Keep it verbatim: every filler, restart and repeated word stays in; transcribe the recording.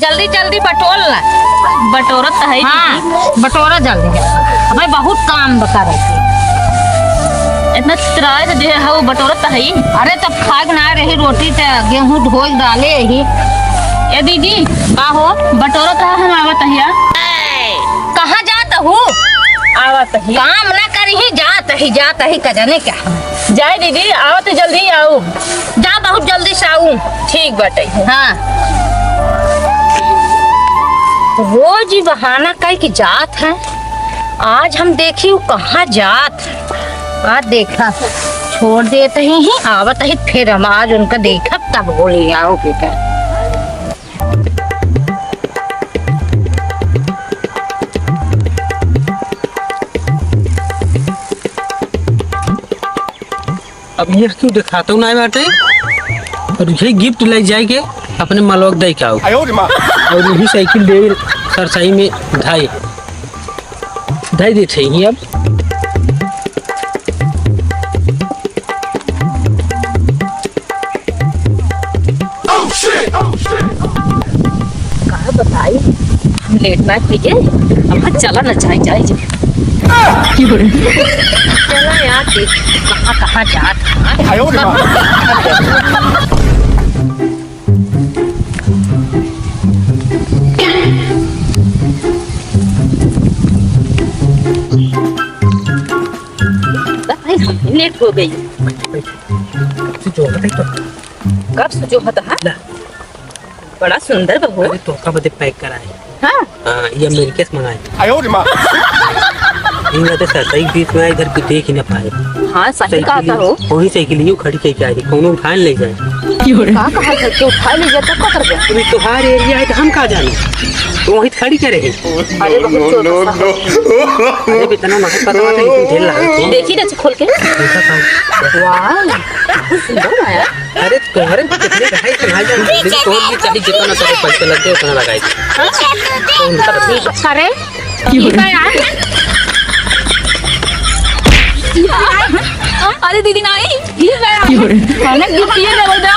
जल्दी जल्दी बटोर ला। बटोरत त है हाँ, दीदी। बटोरा जल्दी। अबे बहुत काम बता रही। इतना चितराए से जे है वो बटोरत त है। अरे तब खाए के ना रही रोटी त गेहूं धोए डाले ही। ए दीदी, का हो? बटोरत रहा हम आवत हिया। कहाँ जात हूँ? आवत ही। काम ना करी ही, जात ही, जात ही, का जाने क्या। जाए दीदी, आवत ही, जल्दी आऊ। जा, बहुत जल्दी से आऊ। ठीक बाटे। हाँ। रोज ही बहाना कई कि जात है। आज हम देखी उ कहाँ जात है। आज देखा, छोड़ देत ही, ही आवत ही, फिर हम आज उनका देखब तब बोली आओ बेटा। अब ये क्यों दिखाता हूँ ना बाटे, और ये गिफ्ट ले जाए के अपने मलवा के दे के आओ। आयो रे माँ। और यही साइकिल दे सरसाई में धाई, धाई दे थे ही अब। का बताई, हम लेट ना करिए, अब चला ना, जाए, जाए, जाए। चला यार, देख, कहाँ, कहाँ जात है? आयो रे माँ। लेट हो गई। कब से जो होता है? ला। बड़ा सुंदर बहू। अरे, तोहका बदे पैक कराए। हाँ। हाँ, ये अमेरिका से मंगाए। आयो रे माँ। इनका तो सस्ता ही बीच में इधर की देख ही ना पाए। हाँ, सही साइकिल कहा था ही, हो। वही साइकिल यूं खड़ी कह के आई, कौनो उठा ले जाए। का कहा था कि उठा ले जाए, तब का करबे? अभी तोहार एरिया है तो हम का जाने? तो वहीं खड़ी करे हैं। अरे, बहुत जोर से। अरे, इतना मदद करवा था, इतनी ढेर लगा। देखी ना, खोल के। देखा था। वाह, बहुत सुंदर आया। अरे तोहरे कितने रहे इतना हजार, लेकिन तोहर भी चाहे जितना सारे पैसे लग गए उतना लगाए। हाँ? कौन सा? अरे, ठीक है यार। अरे दीदी नहीं, ठीक है यार। मैंने गिफ्ट ये दे दो।